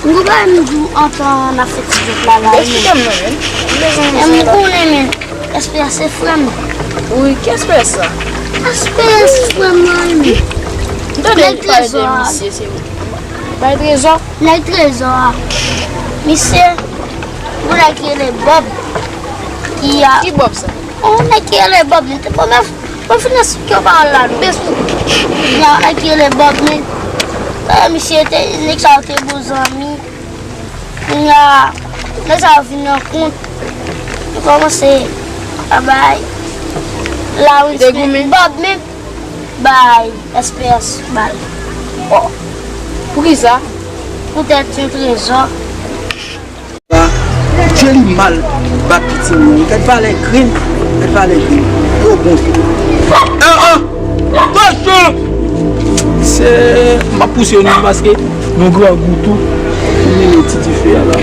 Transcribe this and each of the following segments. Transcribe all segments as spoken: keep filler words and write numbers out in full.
M gen bagay m di w antan n ap fè ti jwèt la la wi. Eksplike m non, men. M bezwen wè sa. M konnen, men. S P S se frè m. Wi, ki S P S sa? S P S frè m nan wi, men. M tande li pale de misye, se ou. Bay Trezò? Nèg Trezò a. Misye, yon nèg ki rele Bob. Ki a. Ki Bob sa? Yon nèg ki rele Bob, li te bon, men, bon, fin eksplike w pawòl la, men. Yon nèg ki rele Bob, men. Eh, misye te, nèg sa yo te bon zanmi. Kounye a, lè sa yo vin nan kont, yo kòmanse ap bay Lawrence men Bob menm bay S P S bal. Oh. Poukisa? Poutèt yon trezò. Djeli mal bat pitit mwen. Gad valè grenn, gad valè grenn. Yo bon. Ah, ah. Attention! Se, m ap pouse yo non paske nou grangou tou. Li mete ti dife a la.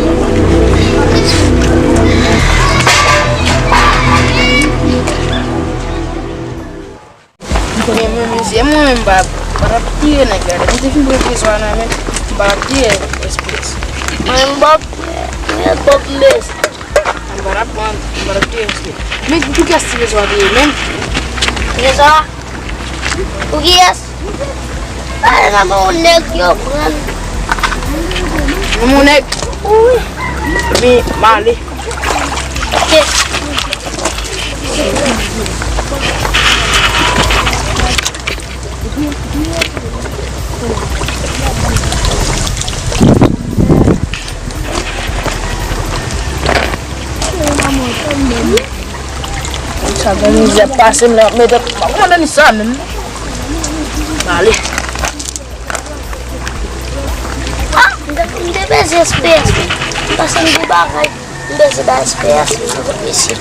M konnen mwen menm, se mwen menm m pa, m pa t ap tiye nèg la. Depi m te fin pran trezò a nan men, m pa t ap tiye S P S. Mwen menm m p ap, mwen menm m p ap lese. M pa t ap pran, m pa t ap tiye S P S. Men pou kiyès ti trezò a te ye menm? Trezò a? Pou kiyès? Pale nan men yon nèg yo pran. Nan men yon nèg? Wi. Men, m ale. Ok. Sa gen mizè pase m la, mete m pa konn sa menm. Ale. Ah, m te, m te bezwen S P S wi. Pase m gen bagay, m bezwen bay S P S wi, mesye.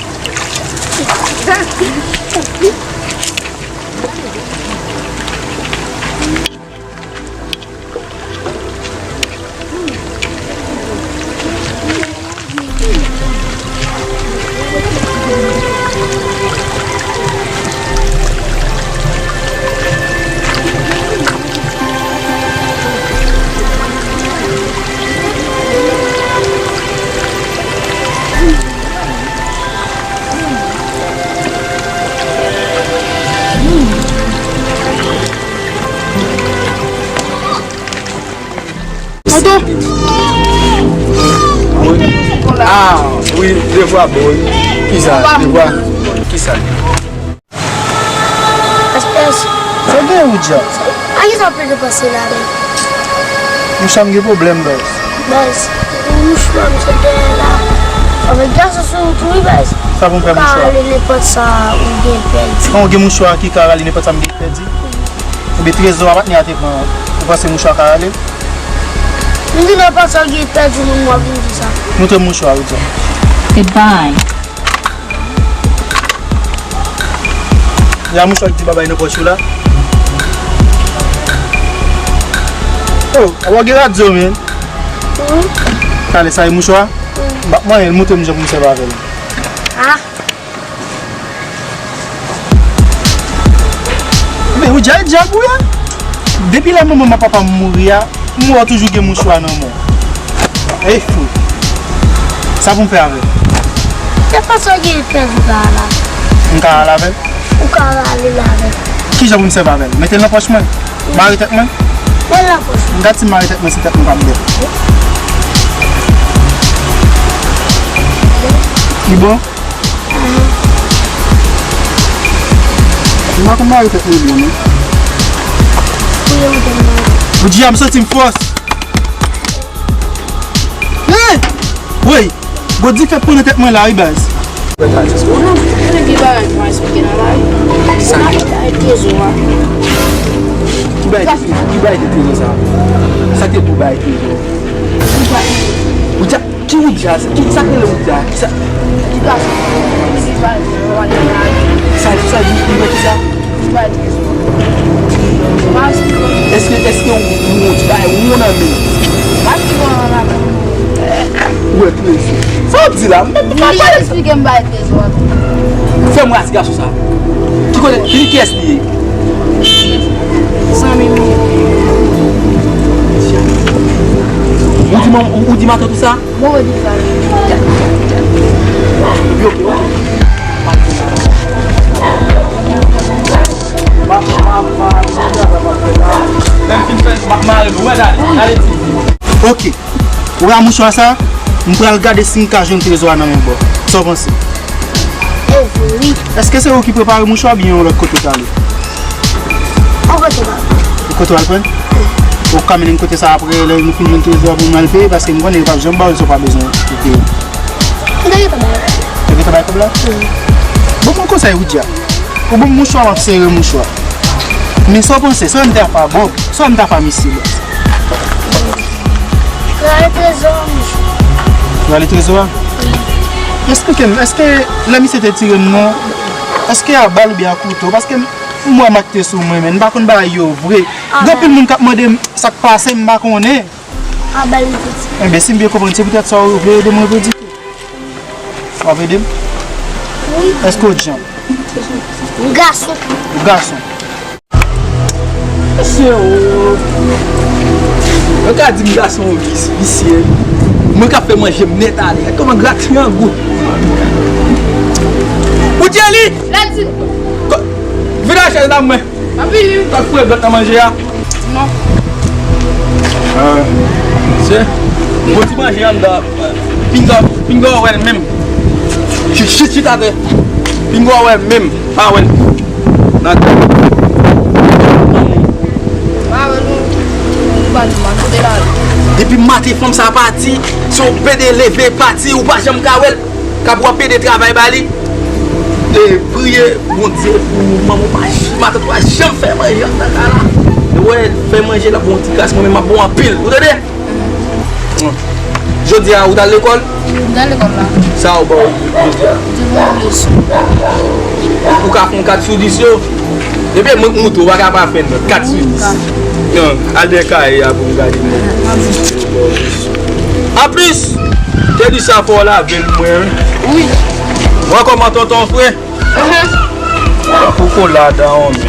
Tonton! Ah, wi, devwa bon, wi. Kisa? Devwa? Kisa? S P S. Sa w gen, Woodja? A kisa w plede panse la menm? Mouchwa m gen pwoblèm, baz. Baz, mouchwa m sot dèyè la. Avèk gason sou wout wi, baz. Sa pou m fè mouchwa? Ou ka rale nenpòt sa ou gen pèdi. An, ou gen mouchwa ki ka rale nenpòt sa m gen pèdi? Oubyen trezò a patnè a te pran, ou panse mouchwa ka rale? M di nenpòt sa ou gen pèdi, moun w ap vin di sa. Montre m mouchwa a, Woodja. Goodbye. Ya mouchwa ki di babay nan pòch ou la. Oh, w gen radyo, men. Wi. Talè sa e mouchwa? Wi. M p ap manyen l, montre m jan pou m sèvi avè l. Ah. Men ou djay djab ou ye. Depi lè manman m ak papa m mouri a, m wè w toujou gen mouchwa nan men w. Ey, fout. Sa pou m fè avè l? Se paske w gen pèdi pa la. M ka rale avè l? Ou ka rale l avè l. Kijan pou m sèvi avè l? Mete l nan pòch mwen? Mare tèt mwen? Mete l nan pòch mwen. M gad si m mare tèt mwen, si tèt mwen pa m bèt. Li bon? Mwen pa konn mare tèt mwen byen, non. Ou di a m santi m fòs. Hey! Woy! Gwo dife pran nan tèt mwen la, wi, baz. Ou konnen ki bagay pou mwen eksplike nan la, wi. Sa ki bagay trezò a? Ki bagay te, ki bagay te trezò sa? Sa ki te pou bagay trezò? Ou di a, ki ou di a? Ki, sa ki rele ou di a? Ki sa? Ki gason? Sa, sa di, li wè ki sa? Èske, èske ou, ou, ou ti bay ou nan men? Ou wè trezò. Sa w di la? M pa, m pa, m pa pale. Li eksplike m bay trezò a. Fè m rasi gason sa. Ki kote, ki kiyès li ye? Zanmi m. Ou di Bon, ou, ou di matant ou sa? Bon, ou di sa. Epi, ok, ok. Lè m fin fè, m ap mare l, ou wè, dale, dale, ti. Ok. Ou wè mouchwa sa? M pral gade si m ka jwenn trezò a nan men bò. Sa w panse? O, wi. Èske se ou ki prepare mouchwa oubyen yon lòt kote w t ale? Yon kote w pral. Yon kote w al pran? Ou ka mennen m kote sa apre, lè nou fin jwenn trezò a pou nou al peye, paske m konnen yo p ap janm ba w l si w pa bezwen pou peye. Ou te gentan bay. Te gentan bay kòb la? Wi. Bon, mwen konsèy ou di a. Ou ban m mouchwa, m ap sere mouchwa. Men sa w panse, sa w ta fè a Bob, sa w ta fè a misye, baz? Rale trezò a, mouchwa. Rale trezò a? Wi. Esplike m, èske lè misye te tire m nan, èske a bal oubyen a kouto? Paske m, m wè mak te sou mwen, men m pa konn bagay yo vre. Gen anpil moun k ap mande m sa k pase, m pa konnen. A bal li te tire. Enben, si m byen konprann, se poutèt sa w vle ede m revandike. W ap ede m? Wi. Èske w djanm? M gason. Ou gason? Mesye, o. Mwen ka di m gason vis-, visye. Mwen ka fè manje m nèt ale. Gad kòman gratyen an gou. Ou di li? Lè di. Ko-, vide chèz la mwen. Papi. Kòk fregant nan manje a. Non. Ah, se bon ti manje anndan. Pinga, pinga wè l menm. Chit, chit, chit atè. Pinga wè l menm. Pa wè l. Nan tèt. Pa wè l, non. Ou pa di m kote l ale. Depi maten fanm sa pati, se yon pede leve pati, ou pa janm ka wè l. K ap w ap pede travay ba li. E priye Bondye pou manman w pa j-, matant pa janm fè manje anndan kay la. Lè w wè l fè manje, l ap ba w yon ti kras, mwen menm m ap ba w anpil. Ou tande? Jodi a, ou t al lekòl? M t al lekòl la. Sa yo ba w jodi a? Yo te ban m leson. Ou ka fè yon kat sou dis yo? Ebyen, mwen k moute w, ou pa ka pa fè non. Kat sou dis. Non, al dèyè kaye a pou m gade non. Anplis, te di sa fò w lave l mwen. Wi. Mwen kòman tonton fre? Tankou kola dan yon men.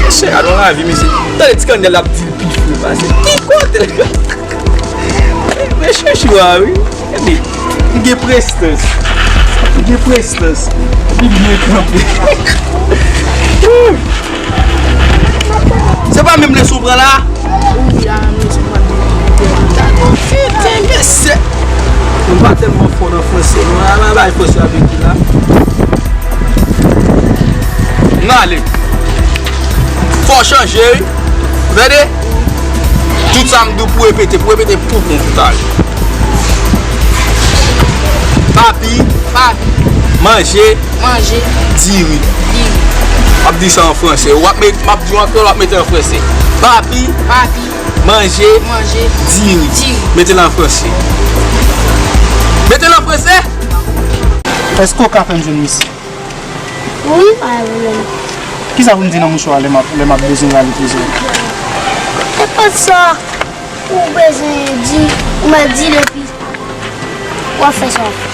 Mesye, gade yon lavi, mesye. Tande ti kannèl ap di l pi fre pase. Ki kote l? Men chouchou a, wi. Gade, li gen prestans. Li gen prestans. Li byen kanpe. Se pa menm leson w pran la? Wi, a menm leson w pran. Piten, mesye. Mwen pa tèlman fò nan franse, non. A, mwen bay franse avèk li la. N ale. Fò chanje, wi. Tande? Tout sa m di w pou repete, pou repete, pou konn tout ale. Papi. Papi. Manje. Manje. Diri. Diri. M ap di sa an franse. W ap met, m ap di w an kreyòl, w ap mete an franse. Papi. Papi. Manje. Manje. Diri. Diri. Mete l an franse. Mete l an franse. Èske w ka fè m jwenn misye? Wi, pa gen pwoblèm. Kisa pou m di nan mouchwa a lè m ap, lè m ap bezwen rale trezò? Nenpòt sa ou bezwen di, ou mèt di l epi w ap fè sa w ap fè.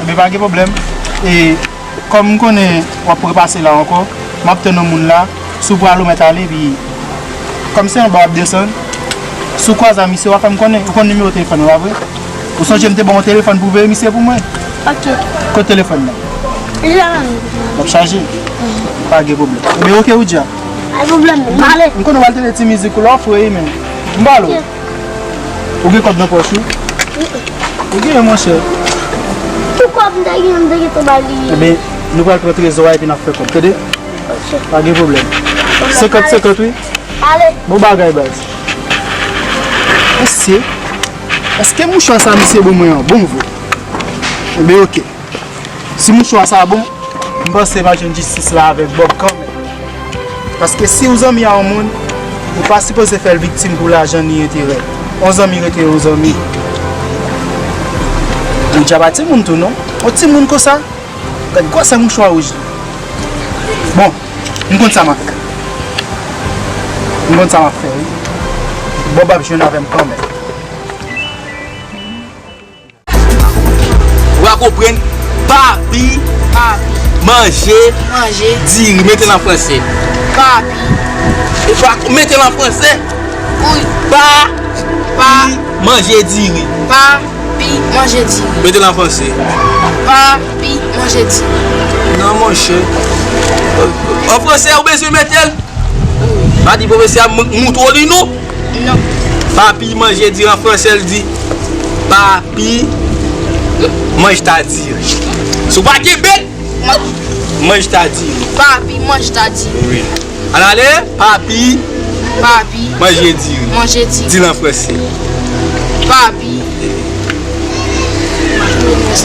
Enben, pa gen pwoblèm. E kòm m konnen w ap repase la ankò, m ap tann yon moun la, si w pral ou mèt ale, epi kòm se anba w ap desann, si w kwaze a misye, w a fè m konnen, ou konn nimewo telefòn mwen, pa vre? Ou sonje m te ba w yon telefòn pou w veye misye pou mwen? Ok. Kote telefòn nan? Li la menm. L ap chaje? Mhm. Pa gen pwoblèm. Ebyen, ok, ou di a. Pa gen pwoblèm, m ale. M konnen w al tande ti mizik ou la, w fre, men. M pale w. Ok. Ou gen kòb nan pòch ou? Wi. Ou gen, monchè. Pou kòb m te gen, m te gentan ba li. Ebyen, nou pral pran trezò a epi n ap fè kòb, tande? Ok. Pa gen pwoblèm. Senkant senkant, wi. Ale. Bon bagay, baz. Mesye, èske mouchwa sa misye ban mwen an bon vre? Ebyen, ok. Si mouchwa sa bon, m panse m a jwenn jistis la avèk Bob kanmenm. Paske si w zanmi a yon moun, ou pa sipoze fè l viktim pou lajan ni enterè. Yon zanmi rete yon zanmi. Ou djab a timoun tou, non? Yon timoun konsa? Gad gwosè mouchwa wouj li. Bon, m konn sa m ap fè. M konn sa m ap fè, wi. Bob ap jwenn avè m kanmenm. Ou pa konprann? Papi. Papi. Manje. Manje. Diri. Mete l an franse. Papi. E pa, mete l an franse. Wi. Pa. Papi, manje diri. Papi, manje diri. Mete l an franse. Papi, manje diri. Non, monchè. An franse, ou bezwen mete l? Pa di pwofesè a m-, moutre li non. Non. Papi, manje diri, an franse, l di, Papi, manj ta diri. Si w pa kenbe l, manj ta diri. Papi, manj ta diri. Wi. Ann ale, papi. Papi. Manje diri. Manje diri. Di l an franse. Papi.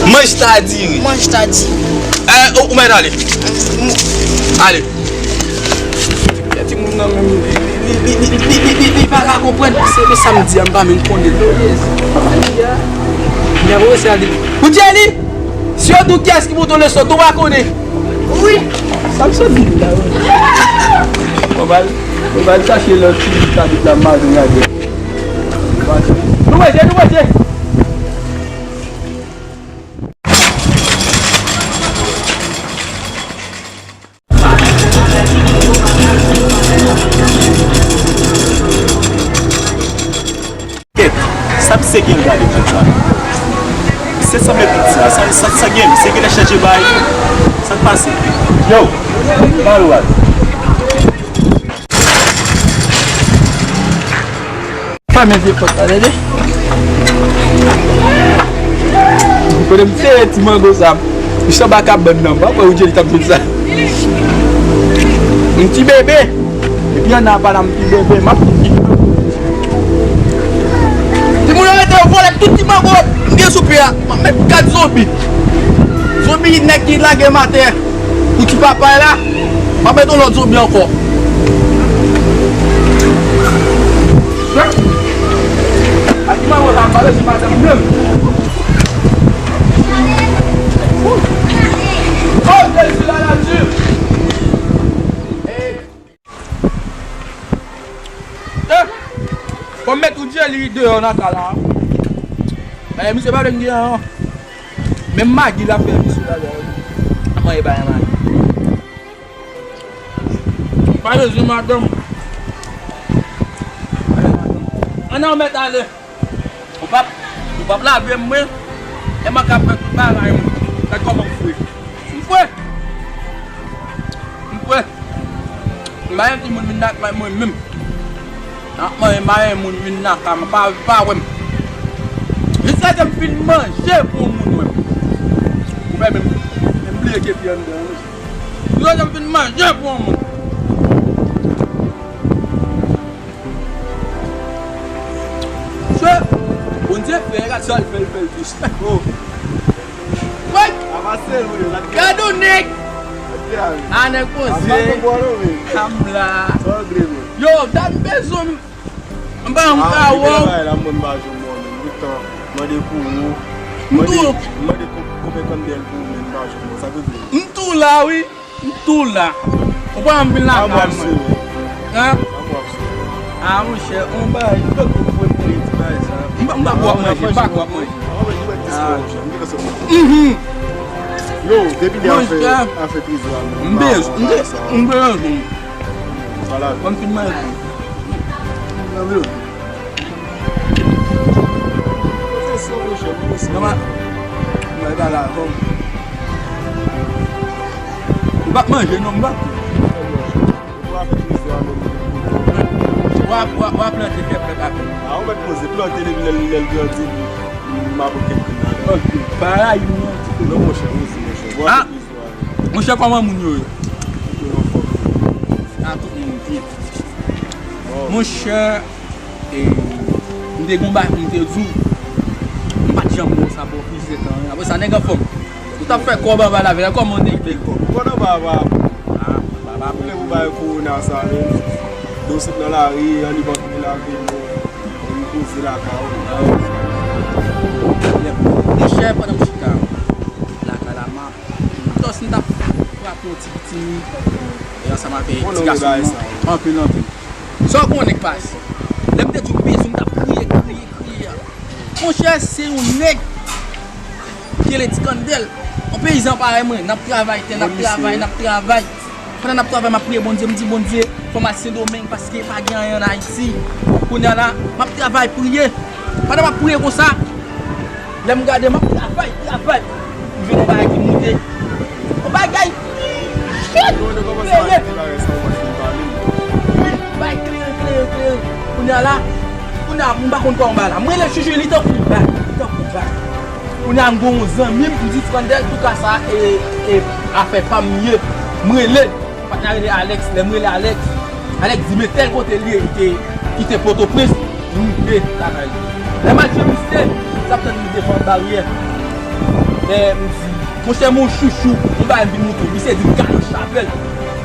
Manj ta diri. Manj ta diri. Eh, ou, ou mèt ale. Ale. Timoun nan menm, li, li, li pa ka konprann. Se, se sa m di a, m pa menm konnen. Li a voye se a di, ou di a li? Si yo di w kiyès ki montre w leson, tou pa konnen. Wi. Sa m sot di la, wi. Mwen pral, mwen pral chache lòt ti kabrit la, m pa vin gade. Nou manje, nou manje. Kèt, sa misye gen l gade nan sa? Misye sanble piti sa, sa, sa, sa gen, misye genlè chanje bay. Sa k pase? Yo, ba yo al. Fèmen vye pòt la, tande. Kote m sere ti mango sa. Li sanba kabann nan, pa kwè ou Djeli t ap met sa. M ti bebe. Epi ann a pa la, m ti bebe, m ap di. Timoun yo rete yo vòlè tout ti mango m gen sou pye a. M ap met kat zonbi. Zonbi nèg ki lage m atè. Pou ti papay la, m ap met yon lòt zonbi ankò. A ki manman sa ap pale sou madanm menm? Oh, Jezi, la nati! Eh! Fò m met ou Djeli deyò nan kay la. Eh, misye pa vle m gen an. Menm magi l ap fè misye la, la. Mwen e bay magi. Pa bezwen madanm. Ann an mèt ale. Ou p ap, ou p ap lave m mwen. E mwen k ap fè tout bagay mwen. Gad kòman m fre. M fre. M fre. M pa yon timoun vin nan kay mwen menm. Nan mwen, m pa yon moun vin nan kay mwen, pa, pa wè m. Jiskaske m fin manje pou yon moun wè m. Ou fè menm, menm bliye ke pi anndan an wi. Jiskaske m fin manje pou yon moun. Che, Bondye fè, gad sa l fè, l fè l plis. Oh. Woy! Gad yon nèg! A nèg poze. Tanm la. Yo, dat m bezwen m. M pa yon kawon. M tou. M tou. M tou la, wi. M tou la. Ou pa anpil lakay mwen. Hein? Ah, monchè, on bagay, m poko fwe pou ti bagay sa. M pa, m pa pou ap manje, m pa pou ap manje. Ah. Mhm. Yo, depi de afè, afè prizon an, m bezwen, m bezwen. Kòm fin manje. Nan vle. Mwen pa, mwen pa la, kòm. M pa manje, non, m pa. Ou ap, ou ap, ou ap plante kèk fèt avè m. A, ou mèt poze, plante depi lè l, lè l grandi, m ap kèk grenn avè l. Ok, pa rayi m non, ti pe. Non, monchè, mèsi, monchè. Ou ap plante avè m. Monchè, kòman moun yo ye? Yo anfòm. A, tout moun byen. Bon. Monchè, e, m te gon bagay pou m te di w. M pa t janm wè w sa pou plizyè tan. Apre sa, nèg anfòm. Ou t ap fè kòb anba lavil la, kòman w te fè kòb? Ou konn anba, anba. Ah, anba, anba. Ou lè pou bay kowona sa, men. Nou sot nan lari, ann li pa vini lave nou. Nou poze lakay ou. Monchè, pandan m chita lakay la, m ap, tòs m t ap frape yon ti pitimi. E ansanm avèk ti gason an. Anpil, anpil. Sa w konnen k pase? Lè m te di w bezwen, m t ap kriye, kriye, kriye. Monchè, se yon nèg ki rele Ti Kandèl. Yon peyizan parèy mwen, n ap travay tè, n ap travay, n ap travay. Pandan n ap travay, m ap priye Bondye, m di, Bondye, fò m al Sendomeng paske pa gen anyen ann Ayiti. Kounye a la, m ap travay, priye. Pandan m ap priye konsa, lè m gade, m ap travay, travay. M jwenn yon bagay ki moute. Yon bagay, shit! Kleren. Wi, bay kleren, kleren, kleren. Kounye a la, kounye a, m pa konn kòman bagay la. M rele Chouchou, li tankou bal, li tankou bal. Kounye a, m gen yon zanmi m, m di, Frandèl, tou ka sa, e, e, afè pa m ye. M rele l. Patnè a rele Alex, lè m rele Alex, Alex di men tèl kote l ye, li te kite Pòtoprens, li rive lakay li. Lè m al jwenn misye, li t ap tann li devan baryè. Lè m di, monchè, mon chouchou, yon bagay m vin moute w, misye di m ka rechave l.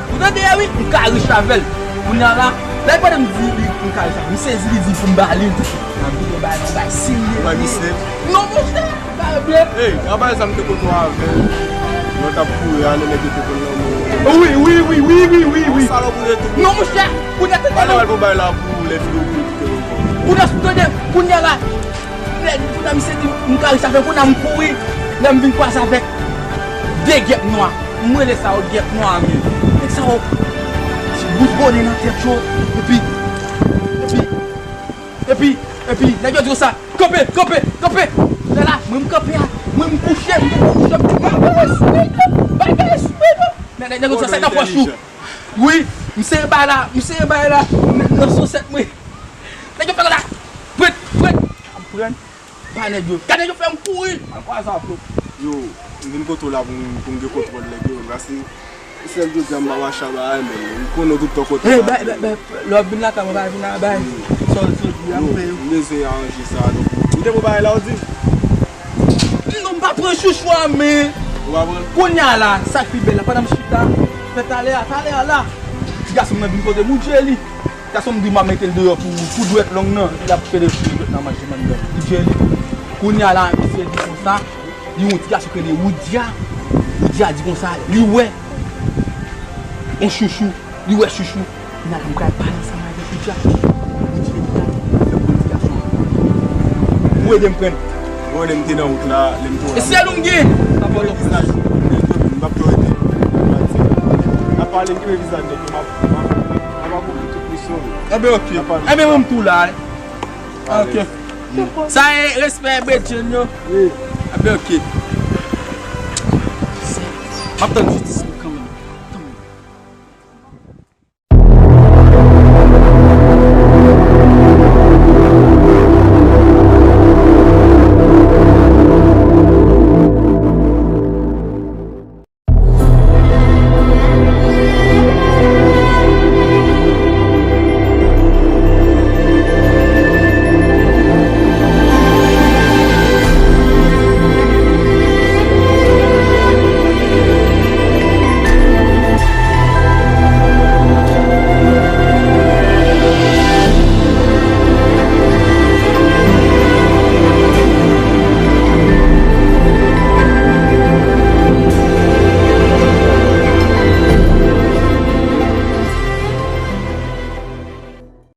Ou tande, wi, m ka rechave l. Kounye a la, lè pandan m di li m ka rechave l, m sezi, li di pou m ba li l. N ap vide bay nan bay serye. Bay misye. Non, monchè. Hey, anba zam te kote w avè l. Lè w t ap kouri a, lè nèg yo te konn nan men w. Wi, wi, wi, wi, wi, wi, wi. Salòp ou ye tou. Non, monchè, kounye a tande. Pale mal pou bay la pou lè videyo pou kite w ankò. Kounye a tande, kounye a la. Lè kounye a misye di m ka rechave, kounye a m kouri. Lè m vin kwaze avèk de gèp nwa. M rele sa yo gèp nwa, men. Nèg sa yo, ti bout bonè nan tèt yo. Epi, epi, epi, epi, nèg yo di konsa. Kanpe, kanpe, kanpe! Lè la, mwen m kanpe a, mwen m kouche, m kouche, m di, bagay sou mwen, bagay sou mwen. Nèg, nèg, nèg, sa nan pòch ou. Wi, m sere bay la, m sere bay la, nan sosèt mwen. Nèg yo fè konsa, pwet, pwet, ap pran, pa nèg yo. Gade nèg yo fè m kouri. Al kwa sa, pwet. Yo, m vin kote w la pou m, pou m gen kontwòl nèg yo, paske sèl jodi a m pa mache a bagay, men m konnen w tout tan kote. Hey, bay, bay, bay, lè w ap vin lakay mwen, pa vin a bay. Sa w, sa w di a, m peye w. M bezwen aranje sa, donk. M te bon bagay la, w di. Non, m pa pran chouchou a, men. Ou pa pran? Kounye a la, sa k pi bèl la, pandan m chita, fè talè a, talè a la. Ti gason m nan vin kote m, ou Jelly. Gason m di m ap mete l deyò pou, pou dwèt long nan, epi l ap pede pou dwèt nan manje mandan. Ou Jelly. Kounye a la, misye di konsa, li yon ti gason ki rele Woudia. Woudia di konsa, li wè yon chouchou, li wè chouchou. Kounye a la, m pral pale ansanm avèk Woudia. Woudia di la, fè pou ti gason. Ou ede m pran. Bon, lè m te nan wout la, lè m te wè. E sèl ou m gen. Sa pa lòt vizaj. M p ap tou rete. N ap pale, m kenbe vizaj nèg yo, m ap, m ap, m ap ouvri tout misyon yo. Enben, oke. N ap pale. Enben, mwen m tou la, wi. Alèz. Oke. Sa e respè, bredjenn yo. Wi. Enben, oke. M ap tann jistis.